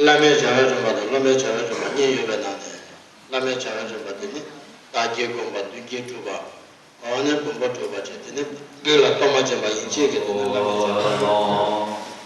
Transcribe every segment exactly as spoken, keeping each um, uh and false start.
བླ་མའི་བྱ་བའི་རིམ་པ་དང་སློབ་མའི་བྱ་བའི་རིམ་པ་གཉིས་ཡོད་པའི་ནང་ནས། བླ་མའི་བྱ་བའི་རིམ་པ་དེ་ནི་བདག་བསྐྱེད་བསྒོམ་པ། མདུན་བསྐྱེད་སྒྲུབ་པ། འོ་ན་བུམ་པ་སྒྲུབ་པ་བྱས། དེ་ནི་ལུས་ལ་གཏོར་མ་སྦྱིན་པ་ཡིན་ཕྱིར་གྱི་དེ་ནི་བླ་མའི་བྱ་བ་རེད།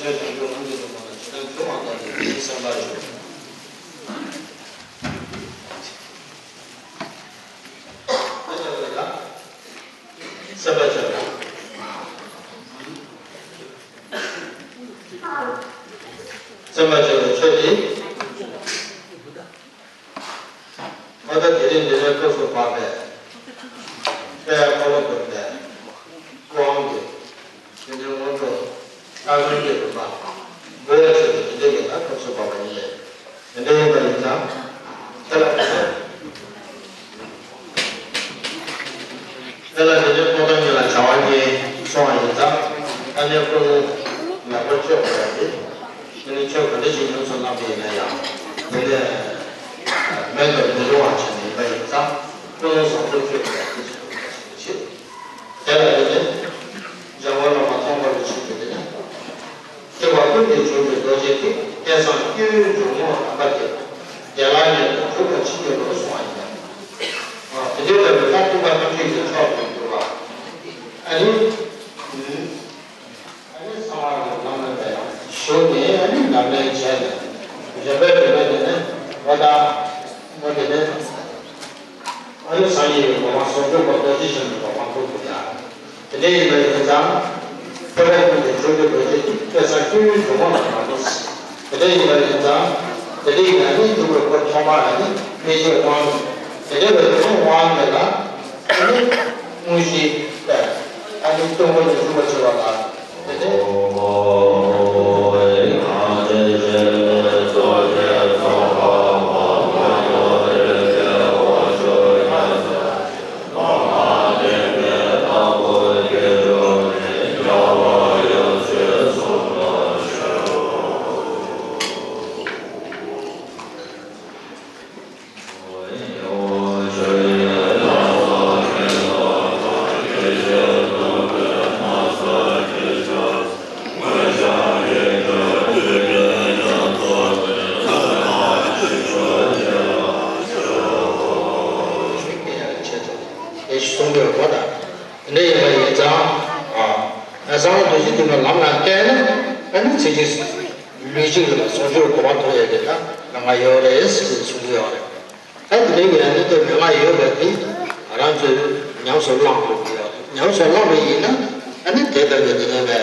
ཆོས་དང་པོ་རང་གི་ལུང་པ་ལ་ཇི་ལྟར་འབྱུང་བ་ལྟར་དུ་དེའི་སེམས་པ་ཡོད། སེམས་པ་བྱས་པ། སེམས་པ་བྱས་པའི་ཆོས་དེ། མ་ད་དེ་རིང་འདི་ནས་སྐབས་སུ་བབ་པའི་དཔལ་འཁོར་ལོ་བསྒོམ་པའི་དབང་གིས། དེ་ནས་སྔོན་འགྲོ་ལྷ་ལུང་གི་རིམ་པ་འབུལ་བ་བྱས་ཏེ་དེ་འདྲའི་གི་ད་སྐབས་སུ་བབ་པ་ཡིན། དེ་འདྲ་ཡིན་པ་ཡིན་ཙང་། དེ་ལ་དེ་ནས། དེ་ལ་དེ་ནས་ཀློང་རྡོལ་གཉིས་ལ་བྱ་བ་གཉིས་གསུངས་པ་ཡིན་ཙང་། ཨ་ནི་ཀུན་སློང་ལེགས་པོ་སྤྱོད་དགོས་པ་རེད། དེ་ནི་ཆོས་ག་འདྲ་ཞིག་ཉམས་སུ་བླངས་པ་ཡིན་ན་ཡང་། དེ་ནས་མེད་དུ་མི་རུང་བ་བྱས་ནས་ཡིན་པ་ཡིན་ཙང་། ཀུན་སློང་བཟང་པོ་སྤྱོད་དགོས་པ་དེ་ཞིག་བྱེད། དེ་ལ་དེ་ནས་འཇམ་མགོན་བླ་མ་ཙོང་ཁ་པ་ཆེན་པོས་དེ་ནས། སྐྱེ་བ་ཀུན་ཏུ་བྱུང་བའི་རྡོ་རྗེ་དེ། སྐལ་བཟང་སྐྱེ་བོའི་འབྱུང་ཁུངས་རྣམ་པ་དེ། བདེ་བླག་ཉིད་དུ་གྲུབ་པར་བྱེད་ཀྱི་ལོ་གསུངས་པ་ཡིན། དེ་འདྲའི་ལྟ་བུའི་ད་སྟོན་པ་ཐམས་ཅད་ཀྱི་མཆོག་ཏུ་གྱུར་པ། ཨ་ནི། ཨ་ནི་གསང་བ་ལ་ལམ་ལ་བཞུགས་ནས་ཨ་ནི་ཉམས་ལེན་བྱས་ནས། རིམ་པས་རིམ་པས་དེ་ནས་འོ་ད། འོ་དེ་ནས། ཨ་ནི་སངས་རྒྱས་ཀྱི་གོ་འཕང་ཟུང་འཇུག་པ་རྡོ་རྗེ་འཆང་གི་གོ་འཕང་ཐོབ་ཐུབ་ཡ། དེ་འདྲ་ཡིན་པ་ཡིན་ཙང་། ཐེག་པ་ཀུན་གྱི་མཆོག་གྱུར་རྡོ་རྗེ་དེ་སྐལ་བཟང་སྐྱེ་བོའི་འབྱུང་ཁུངས་དང་མ་འདྲ་ཟེར། དེ་འདྲ་ཡིན་པ་ཡིན་ཙང་། དེ་འདྲ་ཡིན་ན་ནི་འཇུག་པའི་སྐོར་ཐོག་མ་ལ་ནི་མན་ཆད་དབང་། དེ་འདྲ་བའི་དེ་དབང་དེ་ལ་ནི་དངོས་གཞི་དཔེ། ཨ་ནི་སྟོན་པ་ནི་འཇུག་པ་བྱེད་པ་ལ། དེ་ནས། དེ་གསུང་དགོས་པ་དང་། དེ་འདྲ་ཡིན་པ་ཡིན་ཙང་། ཨ། གསང་བ་རྡོ་རྗེ་ཐེག་པ་ལམ་ལ་བརྟེན་ན། ཨ་ནི་ཚེ་གཅིག་ལུས་གཅིག་ལ་ཟུང་འཇུག་གོ་འཕང་ཐོབ་ཡས་ཀྱི་ད་མན་ངག་ཡོད་རེད་ཟེར་གསུང་གི་ཡོད་རེད། ད་དེ་འདྲའི་ཡང་ནི་དེ་མན་ངག་ཡོད་པ་དེ་ང་རང་ཚོས་ཉམས་སུ་བླང་དགོས་ཀྱི་ཡོད་རེད། ཉམས་སུ་བླངས་པ་ཡིན་ན་ཨ་ནི་དེ་ལྟ་བུའི་དེ་ལྟ་བའི་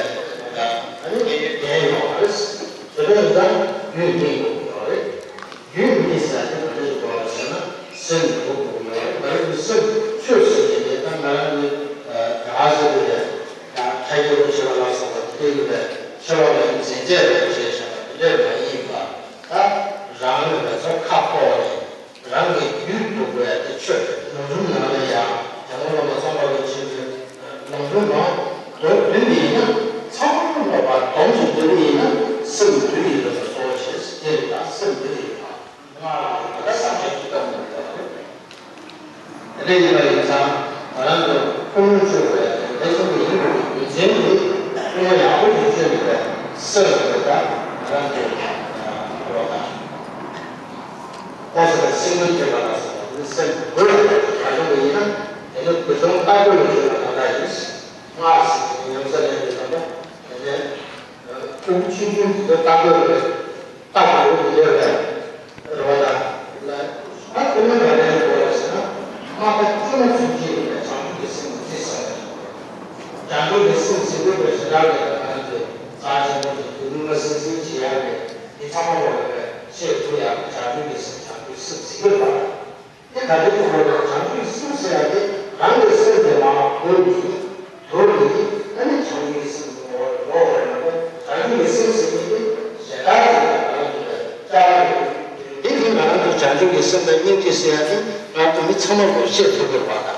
ཨ་ནི་དེ་ཡོད་རེད། དེ་འདྲ་ཡིན་ཙང་རྒྱུད་སྨིན་དགོས་ཀྱི་ཡོད་རེད། རྒྱུད་སྨིན་ཟེར་དེ་ག་འདྲ་ཞིག་འདུག་ཟེར་ན། སེམས་སྒྲུབ་དགོས་ཀྱི་ཡོད་རེད། ང་རང་གི་སེམས་ཆོས་ཟེར་གྱི་རེད། ད་ང་རང་གི་ཨ་ཟེར་གྱི་རེད། ད་ཁ་སྐྱེ་བོ་བྱེད་པ་ལ་སོགས་པ་དེ་འདྲ་ཡོད་པའི་ཆེ་བ་ལ་ཡང་འཛིན་ཚད་རེད་ཅེས་བྱ་བ་དེ་འདྲ་མ་ཡིན་པ། ད་རང་ལ་ཚོ་ཁ་ཕོག་ནས་རང་གི་རྒྱུད་སྒྲུབ་དགོས་ཡ་དེ་ཆོས་རེད། ལམ་རིམ་ནང་ལ་ཡང་འཇམ་མགོན་བླ་མ་ཙོང་ཁ་པ་ཆེན་པོའི་ལམ་རིམ་ནང་མདོར་བསྡུས་པ་ཡིན་ན། ཚང་མ་ལ་བར་སྡོམ་གྱིས་བསྡུས་པ་ཡིན་ན་སེམས་འདུལ་བའི་ལམ་ལ་གཙོ་བོ་བྱས། དེ་ལ་ད་སེམས་འདུལ་བའི་ལམ། དེ་འདྲ་ཡིན་པ་ཡིན་ཙང་། ང་རང་ཚོ་ཀུན་སློང་བཅོས་དགོས་ཡ་དེ་གསུང་གི་ཡིན་དགོས་ཀྱི་རྒྱུ་མཚན་ནི། ཀུན་སློང་ཡག་པོ་ཞིག་བཅོས་དགོས་པའི་སེམས་དེ་དག་ང་རང་ཚོ་འགྲོ་དང་། ཁོང་ཚོ་ལ་སེམས་འགུལ་སྐྱེས་པ་ལ་སོགས་པ་དེ་སེམས་འགུལ་ལ་ཡག་པོ་ཡིན་ན། དེ་ནི་དེ་ཚོ་ལྟ་སྐོར་ལ་བཅོས་པ་ད་ལྟ་ཡིན། སྔར་སྲིད་ཀྱི་ཉམས་ཚད་ལྡན་པའི་ལམ་པ་དེ་ནས། ཕྲུ་གུ་ཆུང་ཆུང་དེ་ཚོ་ལྟ་དགོས་རེད། ལྟ་དགོས་ཀྱི་ཡོད་རེད། རེད་བ་ད། ད་ཁོ་མོ་ག་རེ་དགོས་རེད་ཟེར་ན། མ་ད་སྐྱེས་མ་ཚུན་ཆད་ཡིན་པའི་བྱང་ཆུབ་ཀྱི་སེམས་ཀྱི་རྩིས་ཟིན་པ་ཞིག་དགོས་རེད། བྱང་ཆུབ་ཀྱི་སེམས་ཟིན་དགོས་པའི་ཞེ་དྲག་གི་ད་ང་ཚོས་རྩ་ཆེན་པོ་ཞིག་དུས་ནུས་པ་སྲིད་སྲིད་བྱེད་ཡག་གི་འདི་ཚང་མ་ལོག་པའི་ཤེས་ཐུབ་ཡག་གི་བྱང་ཆུབ་ཀྱི་སེམས་བྱང་ཆུབ་སེམས་ཟིན་དགོས་པ། དེ་ག་དུས་ཀྱི་འོག་ལ་བྱང་ཆུབ་སེམས་ཟེར་ཡ་དེ་རང་གི་སེམས་དེ་མར་བསྒོམས་ནས་དོར་ནས་ཨ་ནི་བྱང་ཆུབ་ཀྱི་སེམས་ཀྱི་འོག་ལ་ལོག་པ་རེད་མ་གཏོགས། བྱང་ཆུབ་ཀྱི་སེམས་ཟེར་མཁན་དེ་ཞེ་དྲག་ཅིག་ལ་ང་རང་ཚོ་ལ་བཅར་ཡོད། དེ་ནི་ང་རང་ཚོ་བྱང་ཆུབ་ཀྱི་སེམས་དང་སྙིང་རྗེ་ཟེར་ཡ་དེ་ང་ཚོ་མི་ཚང་མ་ལོ་ཤེས་ཐུབ་དགོས་པ་དང་།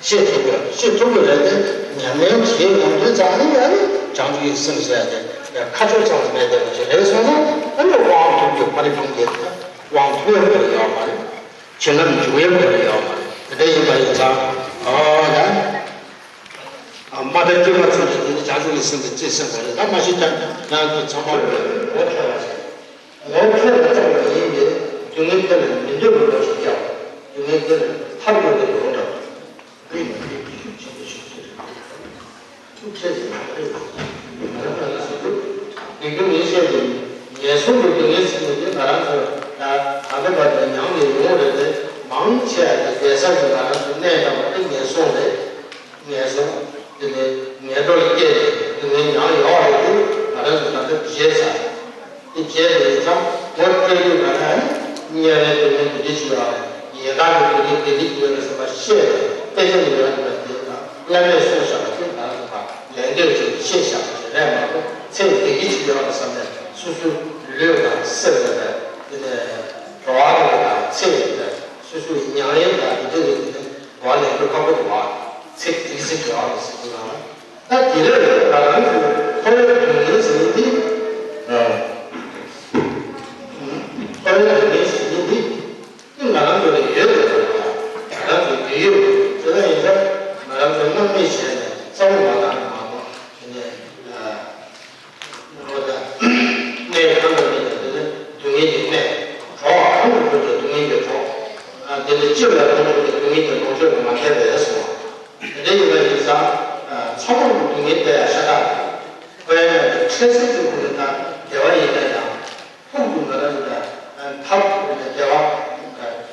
ཤེས་ཐུབ་དགོས། ཤེས་ཐུབ་དགོས་རེད་དེ། ཉམས་ལེན་བྱེད་ཡོང་དུས་ཙམ་ནས་ཨ་ནི་བྱང་ཆུབ་ཀྱི་སེམས་ཟེར་ཡ་དེ་ཁ་ཕྱོགས་ཙམ་ལ་མེད་བསྡད་པ་ཞིག་རེད་སོང་ན། ཨ་ནི་དབང་ཐོབ་རྒྱུ་ཕ་རི་ཕུང་དེ་དབང་ཐོབ་ཡོང་དགོས་ཡོད་མ་རེད། བྱིན་རླབས་འཇུག་ཡས་དགོས་ཡོད་མ་རེད། དེ་འདྲ་ཡིན་པ་ཡིན་ཙང་། ཨོ་ཡ། ཨ་མ་ད་སྐྱེས་མ་ཚུན་ཆད་དེ་ནི་བྱང་ཆུབ་ཀྱི་སེམས་དེ་རྩིས་ཟིན་པ་རེད། ད་མ་གཞི་ཀྱང་ང་ཚོ་ཚང་མ་ལ་ངོ་འཕྲོད་པ་ཞིག་ངོ་འཕྲོད་པ་ཙམ་ལ་ཡིན་ཏེ། སྡུག་བསྔལ་ཁ་ལ་མི་འདོད་པའི་བློ་ཞིག་སྐྱེ་བ། སྡུག་བསྔལ་ཁ་ལ་ཐར་དགོས་པའི་བློ་འདྲ་བ། ཐུགས་རྗེ་ཆེན་པོ་ཞིག་ཐུགས་རྗེ་ཆེན་པོ་ཞིག་ཐུགས་རྗེ་ཆེན་པོ་ཞིག་ཚེ་གི་སྡུག་བསྔལ་ཟེར་ནས་དེ་ང་རང་ཚོ་ད་ད་ལྟ་བར་དུ་མྱངས་ནས་ཡོང་རེད་དེ། མང་ཆེ་བ་དེ་བསྡད་ས་དེ་ང་རང་ཚོ་གནས་སྟངས་པ་དེ་ངན་སོང་རེད། ངན་སོང་། དེ་ནས་ངན་འགྲོ་ལ་སྐྱེས་ནས་སྡུག་བསྔལ་མྱངས་ཡོད་རེད་དེ། ང་རང་ཚོ་ད་ལྟ་བརྗེད་ཚར། དེ་བརྗེད་པའི་ཙམ་ངོ་སྤྲོད་རྒྱུ་ང་ལ་ནི་དམྱལ་བའི་སྡུག་བསྔལ་འདི་འདྲ་ཞིག་ཡོད་རེད། ཡི་དྭགས་ཀྱི་སྡུག་བསྔལ་འདི་འདྲ་ཞིག་ཡོད་རེད་བསམ་པ་ཤེས་ནས་དཔེ་ཆ་ནས་ཡོད་པ་དེ་དང་བླ་མས་གསུངས་བཞག་པ་དེ་ང་རང་ཚོ་ལ་ལད་ཟློས་བྱས་ནས་ཤེས་བཞག་པ་ཞིག་རེད་མ་གཏོགས། ཚེ་འདི་གི་ཅིག་ཡོད་རེད་བསམ་ནས་སོ་སོའི་ལུས་དང་སེམས་དང་དེ་ནས་གྲོགས་པོ་དང་ཚེ་དང་སོ་སོའི་མྱ་ངན་དང་དེ་འདྲ་ལས་དེ་ནས་གོ་བ་ལེན་རྒྱུ་ཁག་པོ་འདུག་བ། ཚེ་འདི་གི་ཅིག་ཡོད་རེད་ཟེར་གྱི་ཡོད་རེད། ད་དེ་ལས་ང་རང་ཚོའི་འཁོར་བའི་སྡུག་བསྔལ་ཟེར་མཁན་འདི། འཁོར་བའི་སྡུག་བསྔལ་ཟེར་མཁན་འདི། ནི་ང་རང་ཚོ་ལ་ཡོད་དགོས་པ་དང་། ང་རང་ཚོའི་དེ་ཡོད་དགོས་དེ་ལ་ཡིན་ཙང་ང་རང་ཚོ་སྣང་མེད་བྱས་ནས་བསམ་བློ་མ་བཏང་ན་མ་གཏོགས་དེ་ནས་ཨ་ནོར་བ་དང་། གནས་གང་དུ་གནས་ཀྱང་དེ་ནི་སྡུག་བསྔལ་གྱི་གནས། གྲོགས་གང་དུ་འགྲོ་ཀྱང་སྡུག་བསྔལ་གྱི་གྲོགས། ཨ་དེ་ནི་ཅི་ལ་གང་དུ་ཀྱང་སྡུག་བསྔལ་གྱི་ལོངས་སྤྱོད་དུ་མ་ཐལ་བས་སོ། དེ་འདྲ་ཡིན་པ་ཡིན་ཙང་ཚང་མ་ལ་སྡུག་བསྔལ་དེ་ཡང་ཤ་སྟག་རེད། ཁོ་ཡང་ཡང་དེ་འཕྲལ་སེལ་གྱི་སྒོ་ནས་ད་བདེ་བ་ཡིན་ན་ཡང་། ཕུགས་ཀྱི་ང་རང་ཚོ་ལ་ཐབས་བདེ་བ་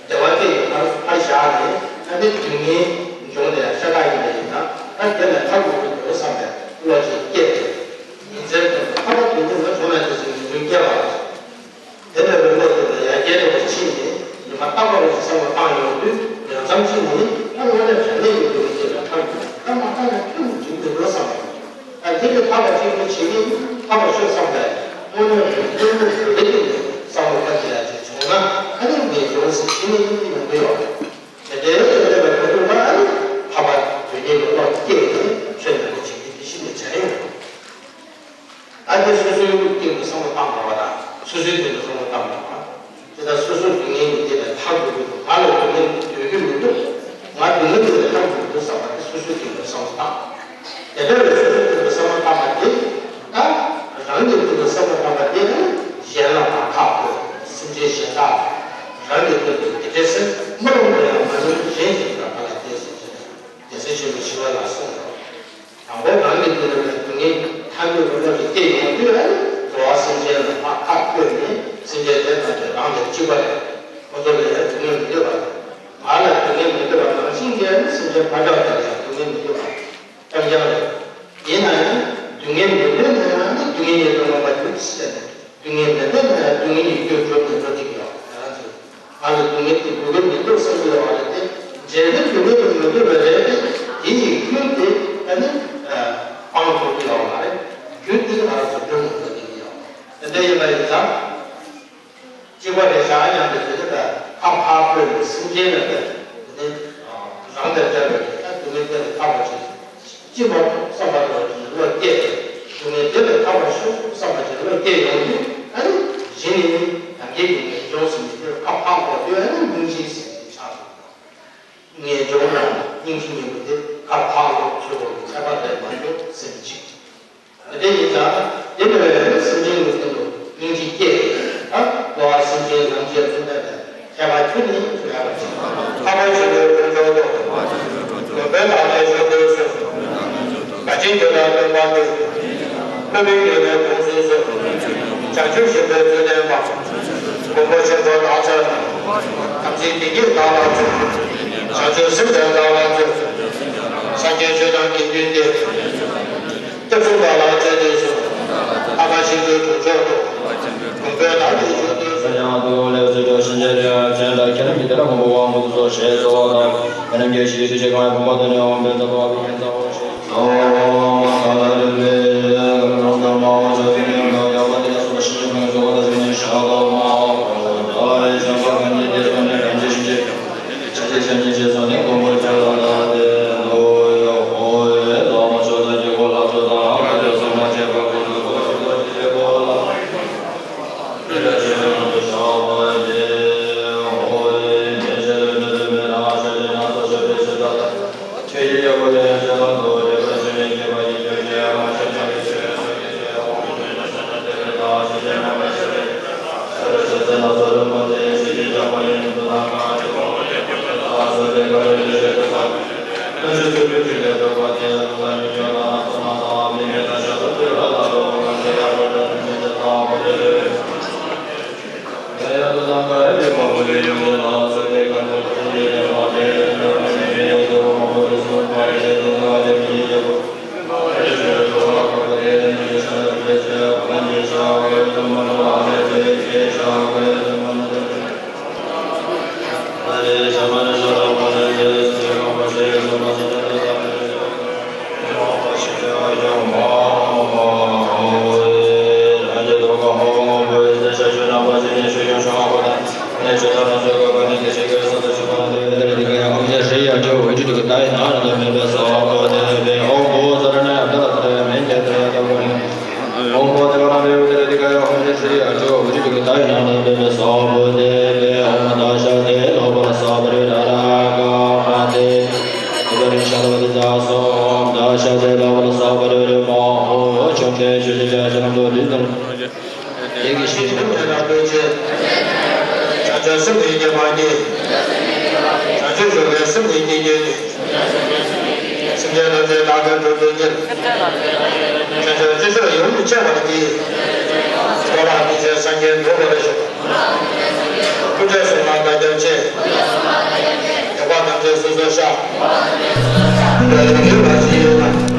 བདེ་བ་སྟེང་དུ་ཕར་ཕར་བཞག་ནས། ཨ་ནི་སྡུག་བསྔལ་འབྱུང་དེ་ཤ་སྟག་ཡིན་པ་ཡིན་ན། ཨ་དེ་ལ་ཐབས་དགོས་ཀྱི་འདུག་བསམ་པའི་བློ་ཅིག་སྐྱེས་ཏེ། ཉིན་མཚན་ཐོག་ཏུ་ཐར་པ་དོན་དུ་ང་བྱུང་ན་དེ་ཚོའི་ངེས་འབྱུང་སྐྱེ་བ་རེད། དེ་ལས་རིམ་པ་དེ་ལ་ཡར་རྒྱས་འགྲོ་བར་ཕྱིན་ནས་ཉི་མ་རྟག་པར་བསམ་བློ་བཏང་ཡོང་དུས། ཡང་མཚམས་ཅིག་ནས་ཨ་དངོས་གནས་དྲང་གནས་ཡོད་དགོས་ཀྱི་ལ་ཐབས་ཀྱིས་ད་མ་བཏང་ན་ཁྱོད་ཀྱི་འཇུག་མི་འགྲོ་བསམ་པ་ཡོང་། ཨ་དེ་ལས་ཐར་པ་གཅིག་པུ་བྱེད་ཀྱི་ཐར་པ་ཤོག་བསམ་པས། དངོས་གནས་ཀྱི་སྟོན་མོ་བོད་ལས་ཀྱི་བསམ་བློ་ཁ་ཅིག་ཡ་ཅིག་བྱུང་ན། ཨ་ནི་ངས་ཡོངས་སུ་ཤེས་ནས་ཡིན་གྱི་ཡོང་གི་ཡོད་རེད། དེ་འདྲའི་སྟོན་པའི་གོ་དུས་ལ་ཨ་ནི་ཐར་པ་དོན་གཉེར་གྱི་བློ་སྐྱེས་ནས་ཆོས་ཉམས་ལེན་བྱེད་ཀྱི་དེ་བཞིན་དུ་བྱས་ཡོང་། ཨ་དེ་སོ་སོའི་སྟེང་དུ་བསམ་བློ་བཏང་དགོས་པ་དང་། སོ་སོའི་སྟེང་དུ་བསམ་བློ་བཏང་དགོས་པ། དེ་ལྟར་སོ་སོ་སྡུག་བསྔལ་གྱི་སྟེང་ལ་ཐར་དགོས་ཀྱི་འདུག་ང་ལ་སྡུག་བསྔལ་འདོད་ཀྱི་མི་འདུག་ང་སྡུག་བསྔལ་འདི་ལས་ཐར་དགོས་ཀྱི་འདུག་བསམ་པ་དེ་སོ་སོའི་སྟེང་དུ་བསམ་བློ་བཏང་། དེ་འདྲ་བའི་སོ་སོའི་སྟེང་དུ་བསམ་བློ་བཏང་བ་དེ། ད་རང་གི་སྟེང་དུ་བསམ་བློ་བཏང་བ་དེ་ནི་གཞན་ལ་མ་ཁག་པའི་སེམས་ཅན་གཞན་དག་རང་གི་སྟེང་དུ་དེ་འདྲའི་སེམས་མི་རུང་བ་ཡང་མ་ཡིན་གཞན་ཞིག་ལ་ག་ལ་དེ་སེམས་ཅན་རྒྱལ་སྲས་ཆེན་པོ་ཞི་བ་ལྷས་གསུངས་པ། དང་པོ་རང་གི་སྟེང་ལ་སྡུག་བསྔལ་ཐར་འདོད་ཀྱི་བློ་ཞིག་སྐྱེས་ཡོང་དུས། ཨ་ནི་འགྲོ་བ་སེམས་ཅན་ལ་ཕར་ཁ་བསྐོས་ནས་སེམས་ཅན་དེ་དག་ཀྱང་རང་དང་གཅིག་པ་རེད། ཁོ་ཚོ་ལ་ཡང་སྡུག་བསྔལ་མི་འདོད་པ། ང་ལ་སྡུག་བསྔལ་མི་འདོད་པ་ནང་བཞིན་གྱི། ཨ་ནི་སེམས་ཅན་ཕར་ཕྱོགས་དེ་ལ་ཡང་སྡུག་བསྔལ་མི་འདོད་པ་རྐྱང་རྐྱང་རེད། ཡིན་ན་ཡང་སྡུག་བསྔལ་མི་འདོད་ན་ཡང་ནི་སྡུག་བསྔལ་ཉིད་དུ་རྨོངས་པ་རྒྱུ་ཟེར་ནས། སྡུག་བསྔལ་མི་འདོད་ན་ཡང་སྡུག་བསྔལ་གྱི་རྒྱུར་གྱུར་ནས་འགྲོ་གི་ཡོད། ང་རང་ཚོས། ང་ལ་སྡུག་བསྔལ་དེ་དགོས་ཀྱི་མི་འདུག་བསམ་གྱི་ཡོད་པ་རེད་དེ། རྗེས་ནས་སྡུག་བསྔལ་དེ་མི་འདོད་པ་རེད་དེ། དེ་ཡི་རྒྱུ་དེ་ཨ་ནི་སྤང་ཐུབ་ཀྱི་ཡོད་མ་རེད། རྒྱུ་དེ་ང་རང་ཚོ་སྒྲུབ་མི་ཐུབ་ཀྱི་ཡོད། དེ་འདྲ་ཡིན་པ་ཡིན་ཙང་། གཅིག་པ་རེད་བཞག་ཡང་དེ་དེ་ལྟར་ཁ་ཕར་བསྐོས་ནས་སེམས་ཅན་ལ་དེ་ནི་རང་དང་འདྲ་བའི་ད་སྡུག་བསྔལ་དེ་ལ་ཐར་པ་བྱེད། ཅི་མ་བསམ་པ་དང་བློ་སྐྱེས་ཏེ། སྡུག་བསྔལ་དེ་ལས་ཐར་བར་ཤོག་བསམ་པ་ཅིག་བློ་སྐྱེས་ཡོང་དུས། ཨ་ནི་གཞི་ནས་ནི་ཡང་བསྐྱར་གྱི་ངེས་འབྱུང་ཟེར་ནས་དེར་ཁ་ཕར་བསྐོར་དུས། ཨ་ནི་སྙིང་རྗེའི་སེམས་དེ་ཆགས་སོང་། ངེས་འབྱུང་དང་སྙིང་རྗེ་གཉིས་པོ་དེ་ཁ་ཕར་ལོག་ཚུར་ལོག་གི་ཁྱད་པར་རེད་མ་གཏོགས་སེམས་གཅིག་དེ་འདྲ་ཡིན་ཙང་། དེ་འདྲ་བའི་སེམས་ཅན་གྱི་སྟེང་དུ་སྙིང་རྗེ་སྐྱེས་ཏེ། ད་འགྲོ་བ་སེམས་ཅན་ལམ་གྱི་ལུང་བསྟན་པའི་ཁྱད་པར་ཁྱོན་ནས་མེད་པ་ཅིག་ཐར་པ་ཆེན་པོའི་དཀོན་མཆོག་ཏུ། མགོན་པོའི་བདག་ཉིད་མཆོག་ཏུ་གསོལ། དགའ་ཆེན་དུས་དང་སྟོན་པ་སྟེ། ལྷུན་པོའི་ཉི་མའི་གུང་གསེང་སུ། བྱང་ཆུབ་ཤིང་རྟའི་ཚུལ་ལྡན་པ། མགོན་པོ་ཆེན་པོ་བདག་ཅག་ནི། དམ་ཚིག་བདེ་སྐྱིད་བདག་ལ་སྩོལ། བྱང་ཆུབ་སེམས་ལྡན་བདག་ལ་སྩོལ། སངས་རྒྱས་ཆོས་དང་དགེ་འདུན་ཏེ། སྐྱབས་སུ་བདག་ལ་སྩོལ་དུ་གསོལ། ཐར་པ་ཆེན་པོའི་གྲོང་མཆོག་ཏུ། མགོན་པོའི་བདག་ཉིད་མཆོག་ཏུ་གསོལ། ཡང་དུ་ལེགས་སོ་ཅོག་ཤིན་ཏུ་ལེགས། ཁྱེད་ལ་ཁྱེད་རང་གི་དེ་ལ་མགོན་པོ་དབང་པོ་དུ་སོགས་ཞེས་གསོལ་བ་དང་། ཁྱེད་རང་གི་ཞི་བའི་དུས་ཀྱི་གང་བ་བུམ་པ་དང་ནི་དབང་པོའི་རྩ་བ་བི་ཀན་རྩ་བ་ཞེས་གསོལ། དེ་གི་ཤེས་བྱ་བྱ་ལམ་དུ་འདི་ལྟར། དེ་གི་ཤེས་བྱ་བྱ་ལམ་དུ་འདི་ལྟར། བྱང་ཆུབ་སེམས་ཀྱི་བསྐྱེད་པ་གཉིས། བྱང་ཆུབ་ཤོག་ལེ་སེམས་ཀྱི་བསྐྱེད་རྒྱུ་གཉིས། སེམས་ཅན་ཐམས་ཅད་བདག་གིས་སྒྲུབ་ཐུབ་ཕྱིར། ཁྱེད་ཚོས་ཅི་ཕྱིར་ཡོངས་སུ་ཆད་པར་བགྱི། ཐོབ་པ་ཕྱིན་ཆད་སངས་རྒྱས་འགྲུབ་པར་ཤོག། ཐུགས་རྗེས་བཟུང་བ་བཀའ་རྒྱ་ཆེ། ཡོད་པ་ཐམས་ཅད་སོ་སོར་བཤགས། འདི་ལ་ཡོད་པ་ཞིག་ཡོད་ན།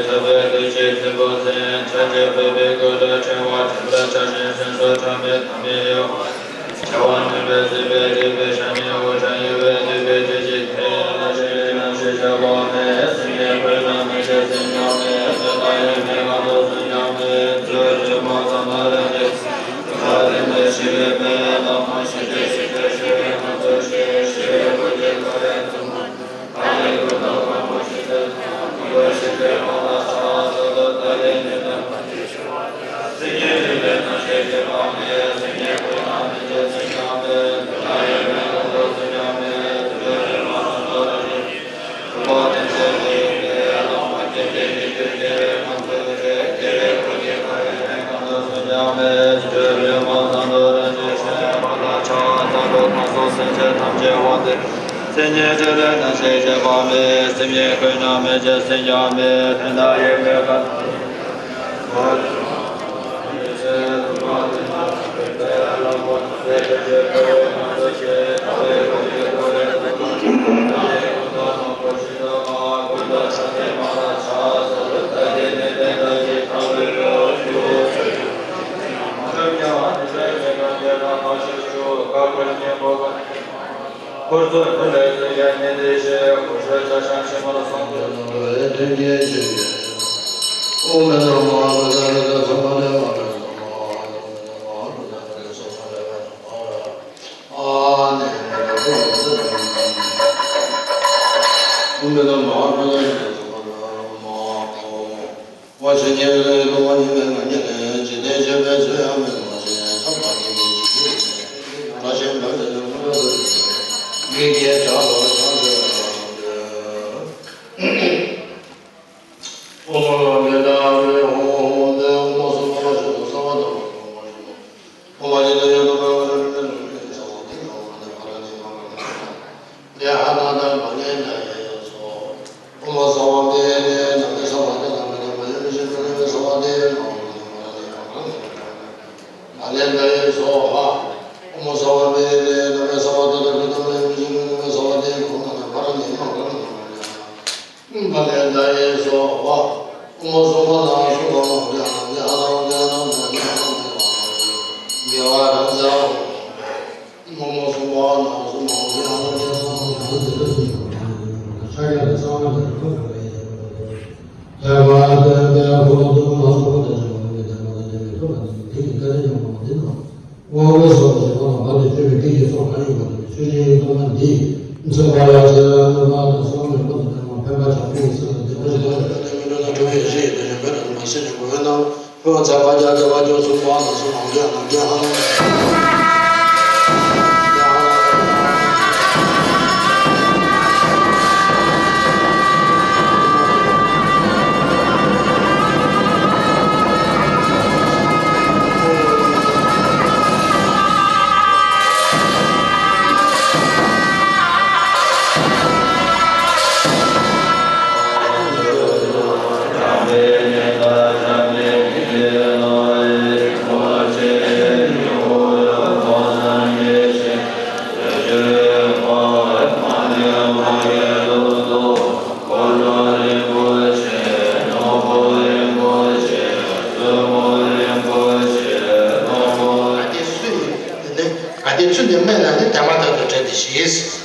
ཐུབ་པའི་བདུད་ཀྱི་སྲིན་པོ་ཚེ་ཆ་གཅིག་ཕུད་པའི་སྐུ་ལ་ཕྲེང་བ་ཁྲིག་པ་ཆ་ཤས་སེམས་སུ་ཁྲ་མེད་ཐ་མའི་ཡུལ། བྱ་བ་ནུས་པའི་སྲིད་པའི་སྡིག་པའི་ཞྭ་ནི་དབུ་སྐྲ་གཡོ་བའི་སྡིག་པའི་བདུད་ཀྱི་ཐེ་ལ་ཤེས་རྣམ་ཤེས་བྱ་བ་མེད། སེམས་ཉིད་ཁོད་ན་མི་བྱེད་སེམས་ཉམས་མེད། དོན་དག་ཡོད་མེད་གང་དུ་སུ་ཉམས་མེད། ཚུལ་ཁྲིམས་མ་བསམ་པ་རང་གི་ཐ་དད་མེད་ཤེས་པའི་མེད་ལམ་མ་ཤེས་ཏེ་ཤེས་པའི་ཤེས་པའི་ངང་ཚུལ་ཤེས་ཤེས་པའི་སྐུ་གྱི་ཁ་ཡ་ཐུན་མོང་། མཚན་ཉིད་འབྲེལ་ལས་རྣམ་ཤེས་སྐྱེ་བ་མེད། སེམས་ཉིད་ཁོད་ན་མི་བྱེད་སེམས་ཀྱང་མེད། དོན་དག་ཡོད་མེད་གང་དུ་སུ་ཉམས་མེད། འཁོར་ཚོགས་ཀུན་ལས་སུ་ཡང་ཉེ་དེ་ཞེས་ཧུར་ཤོད་ཆ་ཤས་ཤེས་མར་སོང་སྟེ། དབང་པོ་སོགས་ཀྱི་ཁོང་ལ་བར་དུ་གཅོད་པའི་སྐད་ཅིག་སོགས་གང་ཡིན་པ་དེ་ཆོས་ཅན་ཡིན་མཐོང་ན་འདི་མཚོན་པ་ཡང་ཆེ་ལ་གནོད་པ་དང་སོགས་མེད་པ་དང་ལྡན་པ་ཕན་པ་བྱང་ཆུབ་ཀྱི་སེམས་ལ་ལྡན་པ་ཞིག་དང་། ཕན་པ་ཆེན་པོ་ཡེ་ཤེས་ཡོན་ཏན་ཅན་ཕན་དང་ལྡན་པ་སེམས་ཀྱི་གོ་འཕང་དང་། ཕན་པ་ཚད་མ་བརྒྱ་བརྒྱ་པ་བཅུ་གསུམ་པ་དང་གསུམ་ལམ་རྒྱལ་ལམ་རྒྱལ་ཧ་ལམ། ག་དེ་ཚུལ་དེ་སྨྲས་ན་ནི་དེ་མ་ཐག་ཏུ་བྲལ་ཏེ་ཞེས།